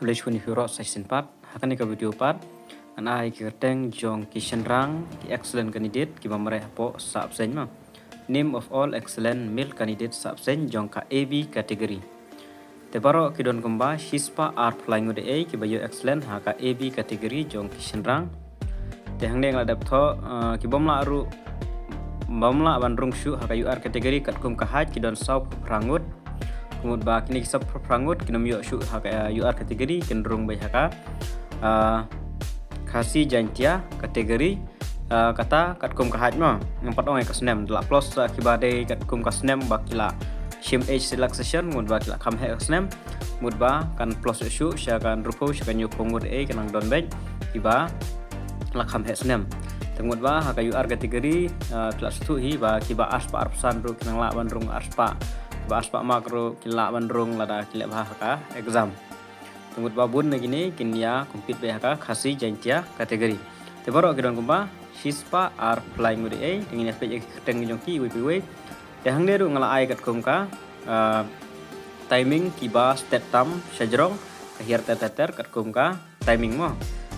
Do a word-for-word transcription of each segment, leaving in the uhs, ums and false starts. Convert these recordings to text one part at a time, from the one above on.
Khublei shibun ïa phi baroh sa shisien pat. Ha kane ka video pat ngan ai ïa ki kyrteng jong ki shynrang, ki excellent candidate kiba mareh hapoh sub-session ma. Name of all excellent male candidate sub-session jong ka A B category. Te baroh ki don kumba shispah arphew lai ngut ei ei kiba ïoh excellent ha ka A B category jong ki shynrang. Te hangne nga la dep thoh, eh, ki bym lah ruh, bym lah ban rung shuh ha ka U R category katkum ka height ki don sawphew phra ngut. Ka mut ba kine ki sawphew phra ngut kin ym ïoh shuh ha ka U R category, kin rung beit ha ka, ah, Khasi Jaintia category. Ah, kata katkum ka height ma. Ngam pat ong ïa ka snem, la plus, ah, kiba dei katkum ka snem ba ki la shim age relaxation, mut ba ki la kham heh ka snem, mut ba kan plus shuh sha ka hynriewphew sha ka hynñiewphew ngut ei, kan nang don beit kiba la kham heh snem. Te mut ba ha ka U R category, ah, ki la sngewthuh hi ba kiba arspah arphew san ruh kin nang lah ban rung arspah, kiba arspah mark ruh kin lah ban rung lada ki leh bha ha ka exam. Te mut ba bun na kine kin ïa compete beit ha ka Khasi Jaintia category. Te baroh ki don kumba shispah arphew lai ngut ei ei, te ngin ïa peit ïa ki kyrteng jong ki iwei pa iwei. Te hangne ruh nga la ai katkum ka, ah, timing kiba stet tam shajrong, ka hiar ter ter ter katkum ka timing mo.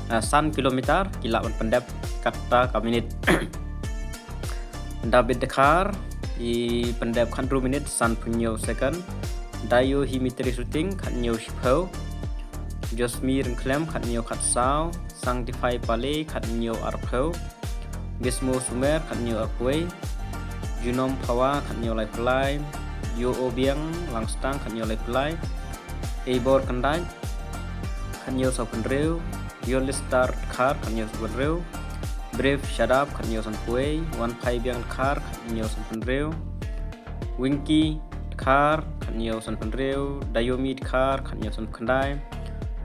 Ah, san kilometer ki lah ban pyndep katta ka minit. David Dkhar i pyndep khathynriew minit sanphew hynñiew second. Dayo Himitri Suting khathynñiew shiphew. Josmi Ryngkhlem khathynñiew khatsaw. Sanctify Pale khathynñiew arphew. Bismo Sumer khathynñiew arphew wei. Junom Phawa khathynñiew laiphew lai. Yo Obiang Langstang khathynñiew laiphew lai. Eibor Kyndait khathynñiew sawphew hynriew. Yolistar Dkhar khathynñiew sawphew hynriew. Brave Shadap khathynñiew sanphew wei. Wanphai Biang Dkhar khathynñiew sanphew hynriew. Winky Dkhar khathynñiew sanphew hynriew. Dayomi Dkhar khathynñiew sanphew khyndai.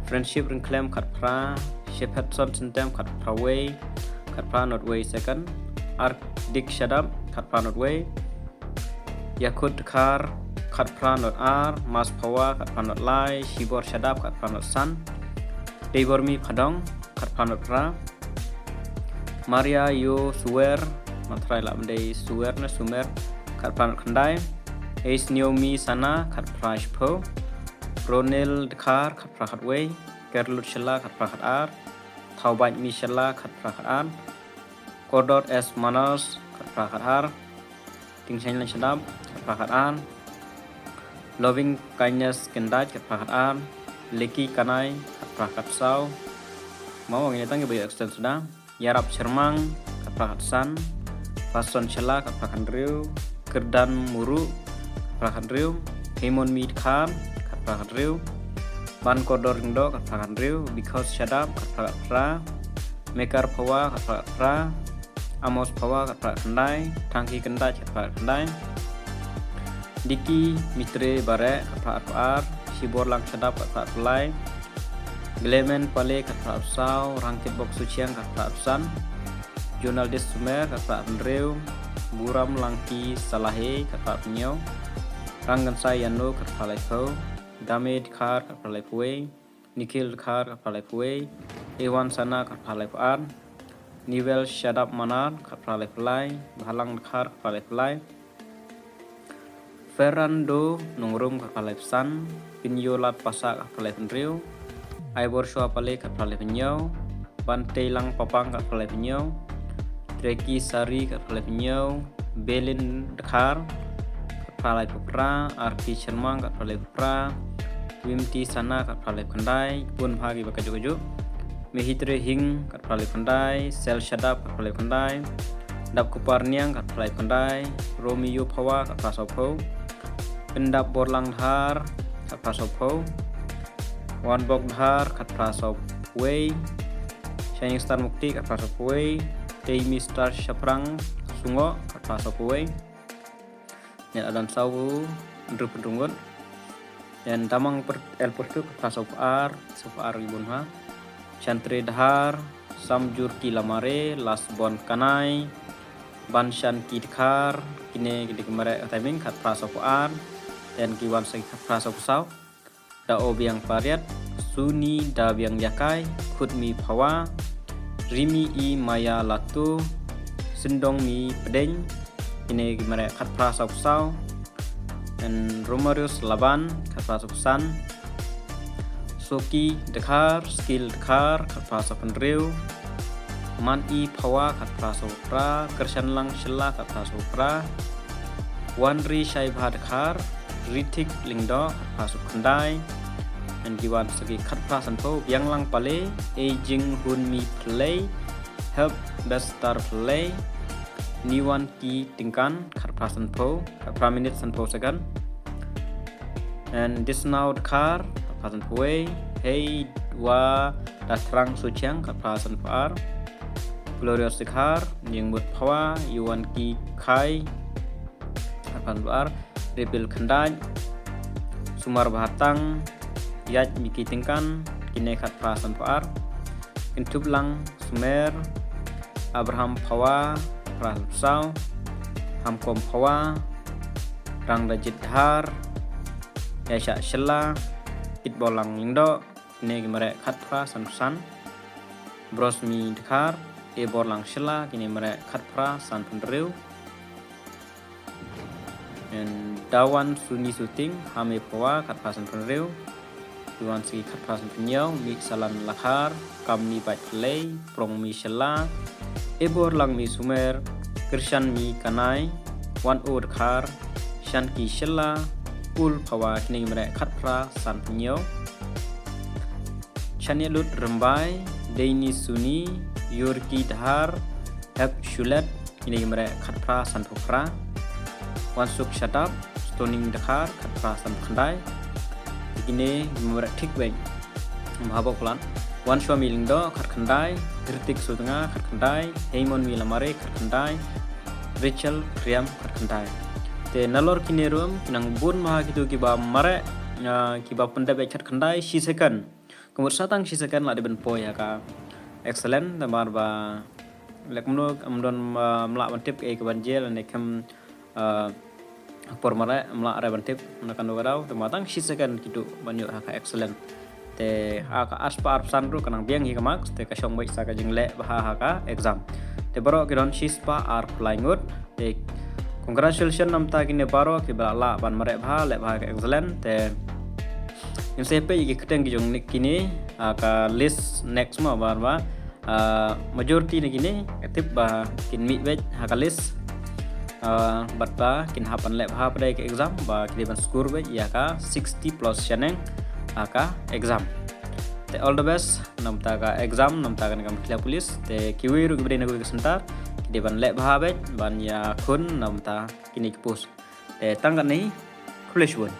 Friendship Ryngkhlem khatphra. Shepherdson Syntem khatphra wei, khatphra not wei second. Arctic Shadap khatphra not wei. Yakut Dkhar khatphra not ar. Mas Phawa khatphra not lai. Shibor Shadap khatphra not san. Deibormi Phadong khatphra not phra. Maria Yo Suwer, nga tharai lah ban dei Suwer ne Sumer, khatphra not khyndai. Eisniomi Sana khatphra shiphew. Ronel Dkhar khatphra khatwei. Kerlut Shylla khatphra khatar. Thawbaitmi Shylla khatphra khatar. Kordor S Manas khatphra khatar. Tingshaiñlang Shadap khatphra khatar. Loving Kindness Kyndait khatphra khatar. Leki Kanai khatphra khatsaw. Mo, ngin ïa tang kiba ïoh excellent suda. Yarap Shermang khatphra khatsan. Fason Shylla khatphra khathynriew. Kyrdan Muruk khatphra khathynriew. Hemon Midkhar khatphra khathynriew. Ban Kordor Ringdo khatphra khathynriew. Because Shadap khatphra khatphra. Mekar Phawa khatphra khatphra. Amos Phawa khatphra khatkhyndai. Thangki Kyndait khatphra khatkhyndai. Diki Mitre Bareh khatphra khatar. Shiborlang Shadap khatphra khatlai. Glemen Pale khatphra khatsaw. Rangkitbok Suchiang khatphra khatsan. Jonaldis Sumer khatphra khathynriew. Buram Langki Salahe khatphra khathynñiew. Ranggansai Yano khatphra laiphew. Dame Dkhar khatphra laiphew wei. Nikhil Dkhar khatphra laiphew wei. Ewan Sana khatphra laiphew ar. Niwel Shadap Manar khatphra laiphew lai. Bhalang Dkhar khatphra laiphew lai. Fernando Nongrum khatphra laiphew san. Pinyolat Pasa khatphra laiphew hynriew. Aibor Shwa Pale khatphra laiphew hynñiew. Banteilang Papang khatphra laiphew hynñiew. Treki Sari khatphra laiphew hynñiew. Belin Dkhar khatphra laiphew phra. Arti Shermang khatphra laiphew phra. Wimti Sana khatphra laiphew khyndai. Bun bha kiba kajuh kajuh. Mehitre Hing khatphra laiphew khyndai. Sel Shadap khatphra laiphew khyndai. Dap Kupar Niang khatphra laiphew khyndai. Romeo Phawa khatphra sawphew. Pyndap Borlang Dhar khatphra sawphew. Wanbok Dhar khatphra sawphew wei. Shining Star Mukti khatphra sawphew wei. Teimi Star Shaprang Sungo khatphra sawphew wei. Nyan Adan Sawu Ndru Pynrungut. Nyan Damang Per-, El Pertuk khatphra sawphew ar, sawphew ar ki bun ha. Chantre Dhar, Samjur Ki Lamare, Lasbon Kanai, Banshan Ki Dkhar, kine ki dei ki mareh ka timing khatphra sawphew ar. Nyan ki wan sa ki khatphra sawphew saw. Da Obiang Pariat, Suni Da Biang Yakai, Khutmi Phawa, Rimi I Maya Latu, Sindong Mi Pdeng, kine ki mareh khatphra sawphew saw, and Romarius Laban, khatphra sawphew san, Soki Dkhar, Skill Dkhar, khatphra sanphew hynriew. Mani Phawa, khatphra sanphew phra, Kyrshanlang Shylla, khatphra sanphew phra. Wanri Shaibha Dkhar, Rithik Lyngdoh, khatphra sanphew khyndai. Ngan ki wan sa ki khatphra sanphew, Bianglang Pale, Ejing Hunmi Pillai, Help Bestar Pillai, Niwan Ki Tyngkan, khatphra sanphew, khatphra minit sanphew second. And Disnaw Dkhar, khatphra sanphew wei, Hei Wa Dathrang Suchiang, khatphra sanphew ar. Glorious Dkhar, Jingmut Phawa, Yuan Ki Khai, khatphra sanphew ar. Rebil Khyndai, Sumar Bahatang, Yaj Miki Tyngkan, kine khatphra sanphew ar. Kynthup Lang Sumer, Abraham Phawa, khatphra sanphew saw. Hamkom Phawa, Rangdajit Dhar, Yaisha Shylla, Kitborlang Lyngdoh, kine ki mareh khatphra sanphew san. Brosmi Dkhar, Eborlang Shylla, kine mareh khatphra sanphew hynriew. And Dawan Suni Suting, Hame Phawa, khatphra sanphew hynriew. Yuan Siki, khatphra sanphew hynñiew, Mih Salan Lakhar, Kamni Bait Pillai, Prongmi Shylla, Eborlang Mi Sumer, Kyrshan Mi Kanai, Wan O Dkhar, Shanki Shylla, Ul Phawa, kine ki mareh khatphra sanphew hynñiew. Chanialut Rymbai, Deini Suni, Yurki Dhar, Hep Shulet, kine ki mareh khatphra sanphew phra. Wansuk Shadap, Stoning Dkhar, khatphra sanphew khyndai. Kine ki mareh thik beit. Mhabok Plan. Wanshwami Lyngdoh, khatkhyndai. Hrithik Sutnga, khatkhyndai. Heimon Mi Lamare, khatkhyndai. Rachel Kriam, khatkhyndai. Te nalor kine ruh ki nang bun bha kito kiba mareh, ah, kiba pyndep beit khatkhyndai, shi second. Ka mut sa tang shi second la dei ban poi ha ka excellent, namar ba lek mno, ym don, ah, ym lah ban tip kaei kaban jia, lane khem, ah, por mareh ym lah re ban tip na kano ka daw, te ma tang shi second kito ban ïoh ha ka excellent. Te ha ka arspah arphew san ruh ka nang biang hi ka marks, te ka shong beit sa ka jingleh bha ha ka exam. Te baroh ki don shispah arphew lai ngut. Te congratulations namta kine baroh kiba la lah ban mareh bha, leh bha ha ka excellent. Te ngin sa peit ïa ki kyrteng ki jong kine ha ka list next mo, namar ba, ah, majority na kine nga tip ba kin mih beit ha ka list. Ah, bad ba kin hap ban leh bha pat ha ka exam, ba ki dei ban score beit ïa ka sixty plus shaneng ha ka exam. Te all the best namta ka exam, namta kane ka Meghalaya Police. Te kiwei ruh kiba dei na kiwei ki centre, ki dei ban leh bha beit ban ïakhun namta kine ki post. Te tang katne, khublei shibun.